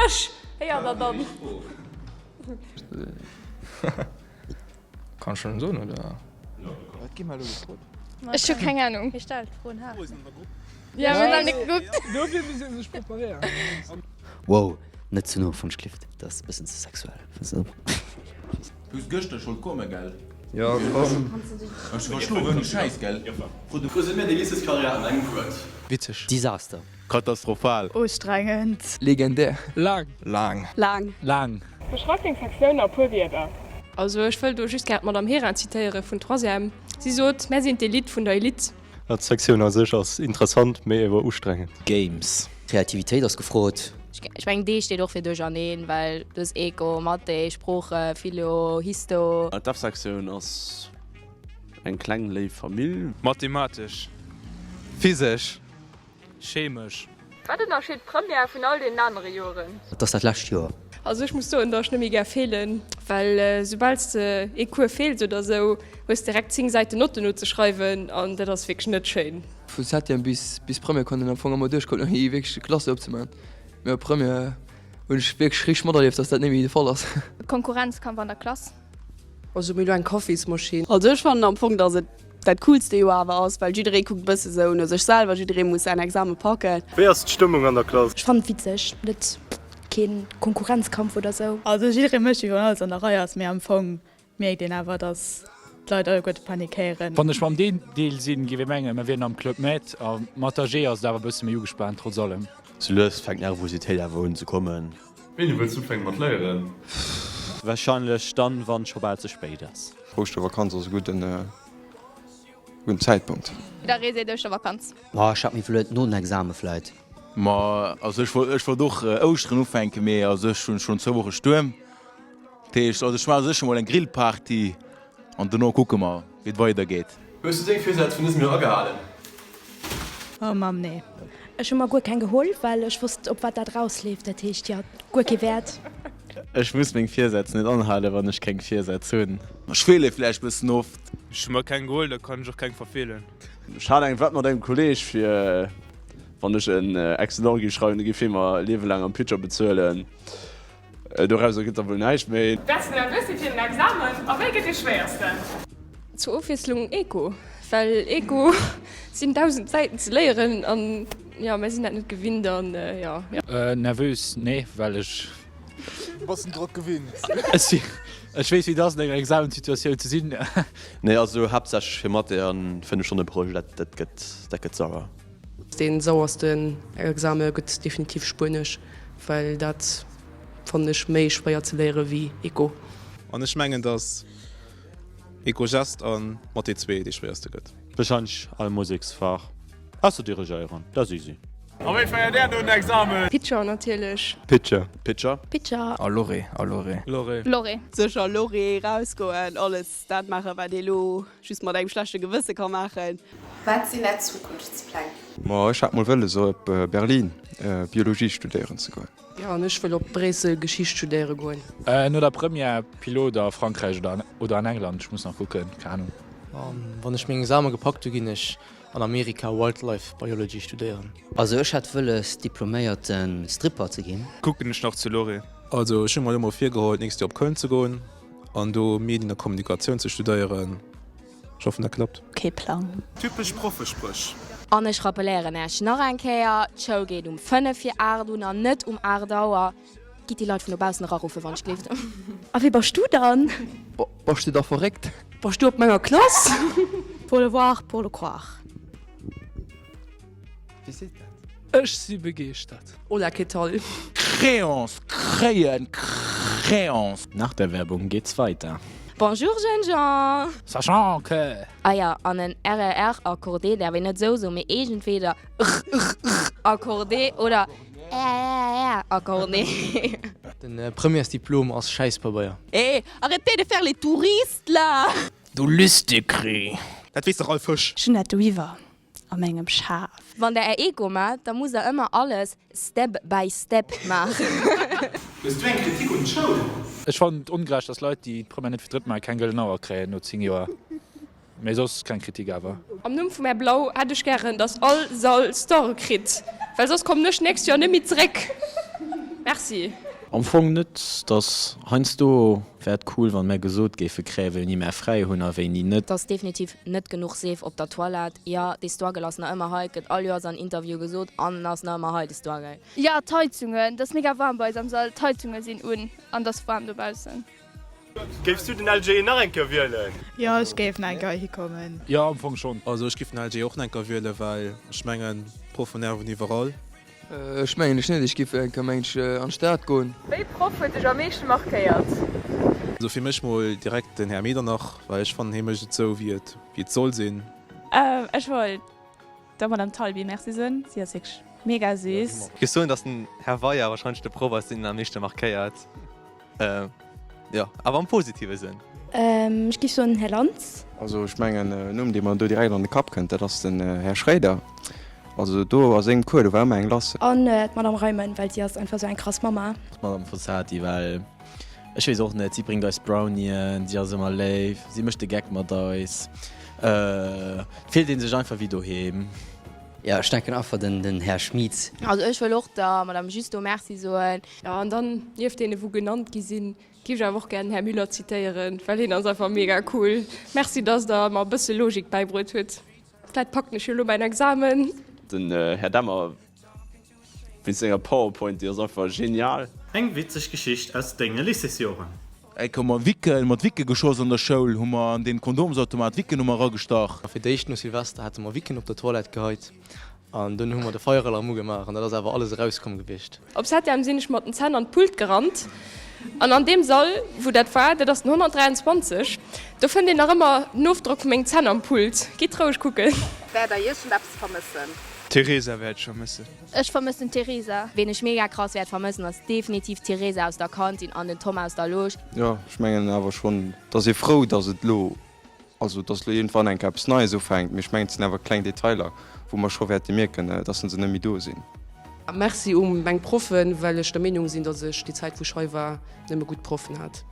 Spréch héiert der dann. Kann ech schon soen oder? Wat gi mer elo gefrot? Ech hu keng Ahnung. Hie stellt d'Froen haart. Jo, mir hunn nach net gekuckt. Dofir muss ee sech preparéieren. Wow, net ze no vun Schlift, dat ass e bëssen ze sexuell. Du hues gëschter scho komme gell? Jo komm. Ech hu verschlof ouni Schäiss gell? Resumé déi Lycéeskarriär an engem Wuert. Witzeg. Desaster. Katastrophal. Ustrengend. Legendär. Laang. Laang. Laang. Laang. Beschreif deng Sektioun a puer Wierder. Also ech wëll do just gär d'Madame Hérin zitéiere vun Troisième. Si sot, Mär sinn d'Elite vun der Elite. D'Sektioun a sech ass interessant, mee ewer ustrengend. Games. Kreativitéit ass gefrot. Ech mengen D steet och fir duercherneen, well du hues Eco, Mathé, Sprooche, Philo, Histo. D'F-Sektioun ass eng kleng léif Famill. Mathematesch. Physesch. Chemesch. Wat ënnerscheet d'Première vun all deenen anere Joren? Et ass dat lescht Joer. Also ech muss soen, datt ech net méi gär feelen, well soubal s de ee Cours feels oder esou, hues direkt 10 Säiten Notten nozeschreiwen an dat ass wierklech net schéin. Vu Septième bis bis Première konnt een am Fong ëmmer duerchkommen ouni wierklech d'Klasse opzemaachen. Mee op Première hunn ech wierklech richteg materlieft, dass dat net méi de Fall ass. Konkurrenzkampf an der Klass. Also mir hu eng Kaffismaschinn. Also ech fannen am Fong dass et dat coolste Joer awer ass, well jidderee kuckt e bësse sou no sech selwer, jidderee muss säin Exame packen. Wéi ass d'Stëmmung an der Klass? Ech fannen et witzeg, net keen Konkurrenzkampf oder sou. Also jidderee mécht wéi wann alles an der Rei ass, mee am Fong mierkt een awer dass d'Leit alleguerte panikéieren. Wann ech mam D-Deel sinn, géif ee mengen, mer wieren am Club Med, a mat der G ass et awer e bësse méi ugespaant, trotz allem. Sou lues fänkt d'Nervositéit awer un ze kommen. Wéini wëlls du ufänke mat léieren? Wahrscheinlech dann, wann scho bal ze spéit ass. Ouschtervakanz ass e gudden Zäitpunkt. Jidderee seet Ouschtervakanz. Ma ech hat méi vleit no den Exame vleit. Ma also ech wollt ech wollt och Ouschteren ufänken, mee also ech hunn schonn zwou Woche Stuerm. Dat heescht also ech maache sécher mol eng Grillparty an dono kucke mer wéi et weider geet. Hues du deng Virsätz vun dësem Joer agehalen? Oh Mamm, nee. Ech hu mer guer keng geholl, well ech wosst op wat dat rausleeft, dat heescht jo guer kee Wäert. Ech muss meng Virsätz net anhalen, wann ech keng Virsätz hunn. Ech feele vläicht bëssen oft. Ech hu mer keng geholl, da kann ech och keng verfeelen. Ech hat eng Wett mat engem Kolleg fir wann ech en Excellent géif schreiwen, da géif hie mer e Liewe laang am Pitcher bezuelen. Dorauser gëtt da wuel näischt méi. Wärst de nervös fir den Examen a wéi gëtt dee schwéiersten? Zur Ofwiesslung Eco, well Eco sinn 1000 Säiten ze léieren an jo mär sinn dat net gewinnt an jo. Nervös, nee, well ech. Du bass den Drock gewinnt. Ech weess wéi et ass an enger Examensituatioun ze sinn. Nee, also haaptsächlech fir Mathé an 5 Stonne Projet, dat gëtt, dat gëtt sauer. Deen sauersten Exame gëtt definitiv Spuenesch, well dat fannen ech méi schwéier ze léiere wéi Eco. An ech mengen dass Eco Gest an Mathé 2 dee schwéierste gëtt. Wahrscheinlech all Museksfach, ausser dirigéieren, dat ass easy. A wéi feiert Är no den Examen? Pitcher natierlech. Pitcher. Pitcher. Pitcher. A Loré, a Loré. Loré. Loré. Sécher Loré, rausgoen, alles dat maachen wat ee lo just mat engem schlechte Gewësse ka maachen. Wat sinn Är Zukunftspläng? Ma ech hat mol wëlles op Berlin Biologie studéieren ze goen. Jo, an ech wëll op Bréissel Geschicht studéiere goen. No der Première Pilot a Frankräich oder an England, ech muss nach kucken, keng Ahnung. Wann ech meng Exame gepackt hu ginn ech an Amerika Wildlife Biology studéieren. Also ech hätt wëlles diploméierte Stripper ze ginn. Kucken ech nach zu Loré. Also ech hu mer elo mol virgeholl d'nächst Joer op Köln ze goen an do Medien a Kommunikatioun ze studéieren. Ech hoffen dat klappt. Kee Plang. Typesch Proffespréch. An ech rappeléieren Äech nach eng Kéier, D'Show geet um 5 vir 8 un an net um 8 Auer. Gitt déi Leit vun dobaussen eraruffen, wann ech gleeft. A wie bass du dann? Bass du da verréckt? Bass du op menger Klass? Faut le voir pour le croire. Wie seet dat? Ech si begeeschtert. Hola, qué tal? Créance, kréien, Créance. Nach der Werbung geht's weiter. Bonjour jeunes gens! Sachant que. Ah ja, an en RRR accordé däerf een net sou soen, mee iergendweder rrrr accordé oder ärrr accordé. Den Premièresdiplom ass Schäisspabeier. Eh, arrêtez de faire les touristes là! Du Lüstekri! Dat weess dach all Fësch. Ech hunn dat doiwwer a mengem Schaf. Wann der är Eco maacht, da musst der ëmmer alles step by step maachen. Hues du eng Kritik un d'Schoul? Ech fannen et ongerecht, dass Leit, déi d'Première net fir d'drëtt maachen, keng gëllen Auer kréien no 10 Joer. Mee soss keng Kritik awer. Am Numm vum Här Blau hätt ech gären, dass all Sall Store kritt, well soss kommen ech nächst Joer net méi zeréck. Merci. Am Fong net, dass heiansdo wär et cool wann mär gesot géife kréien wéini mär fräi hunn a wéini net. T'ass definitiv net genuch Seef op der Toilette. Jo, dee Struggle ass nach ëmmer hei, gëtt all Joers an Interview gesot an en ass nach ëmmer hei, de Struggle. Jo, d'Heizungen, 't ass mega waarm bei eis am Sall, d'Heizunge sinn un an 't ass waarm dobaussen. Géifs du den LG nach eng Kéier wielen? Jo, ech géif nach eng Kéier hikommen. Jo, am Fong schonn. Also ech giff den LG och nach eng Kéier wielen, well ech mengen d'Proffen nerven iwwerall. Ech mengen ech net, ech giff eng Kéier mengen ech an d'Stad goen. Wéi Proff huet dech am meeschte markéiert? Also fir mech mol direkt den Här Medernach, well ech fannen hie mécht et sou wéi et wéi et soll sinn. Ech wollt der Madame Talbi Merci soen, si ass wierklech mega süß. Ech géif soen, dass den Här Weyer wahrscheinlech de Proff ass, deen en am meeschte markéiert. Jo, awer am positive Sënn. Ech géif soen Här Lantz. Also ech mengen en Numm dee mer do direkt an de Kapp kënnt, dat ass den Här Schréider. Also do a sengem Cours, do war ëmmer eng lass. An d'Madame Reimen, well si ass einfach sou eng krass Mama. D'Madame Fossati, well ech weess och net, si bréngt eis Brownien, si ass ëmmer léif, si mécht de Geck mat eis. Et fillt ee sech einfach wéi doheem. Jo, ech denken einfach den Här Schmit. Also ech wëll och der Madame Justo Merci soen. Jo, an dann, nieft deene wou genannt gi sinn, géif ech awer och gär den Här Müller zitéieren, well hien ass einfach mega cool. Merci, dass Der mer e bësse Logik bäibruet hutt. Vläit packen ech jo elo mäin Examen. Den Här Demmer wéinst senger Powerpoint, déi ass einfach genial. Eng witzeg Geschicht aus denge Lycéesjoren. Eng hu mer Wicken, mat Wicke geschoss an der Schoul, hu mer an den Kondomsautomat Wicken hu mer eragestach. Fir d'éischt no Silvester hate mer Wicken op der Toilette geheit an dunn hu mer de Feieralarm ugemaach an dat ass awer alles erauskomm gewiescht. Op Septième sinn ech mat den Zänn an d'Pult gerannt an an deem Sall wou dat war, dat ass den 123, do fënnt een nach ëmmer den Ofdrock vu mengen Zänn am Pult. Gitt roueg kucken. Wäert der iergendeppes vermëssen? D'Theresa wäert ech vermëssen. Ech vermëssen d'Theresa. Ween ech mega krass wäert vermëssen ass definitiv d'Theresa aus der Kantin an den Tom aus der Loge. Jo, ech mengen awer schonn, et ass ee frou, datt et elo, also datt elo iergendwann eng Kéier eppes Neies ufänkt. Mee ech mengen, et sinn awer kleng Detailer, wou mer scho wäerte mierken, datt se net méi do sinn. Merci u meng Proffen, well ech der Meenung sinn, datt ech déi Zäit wou ech hei war, nëmme gutt Proffen hat.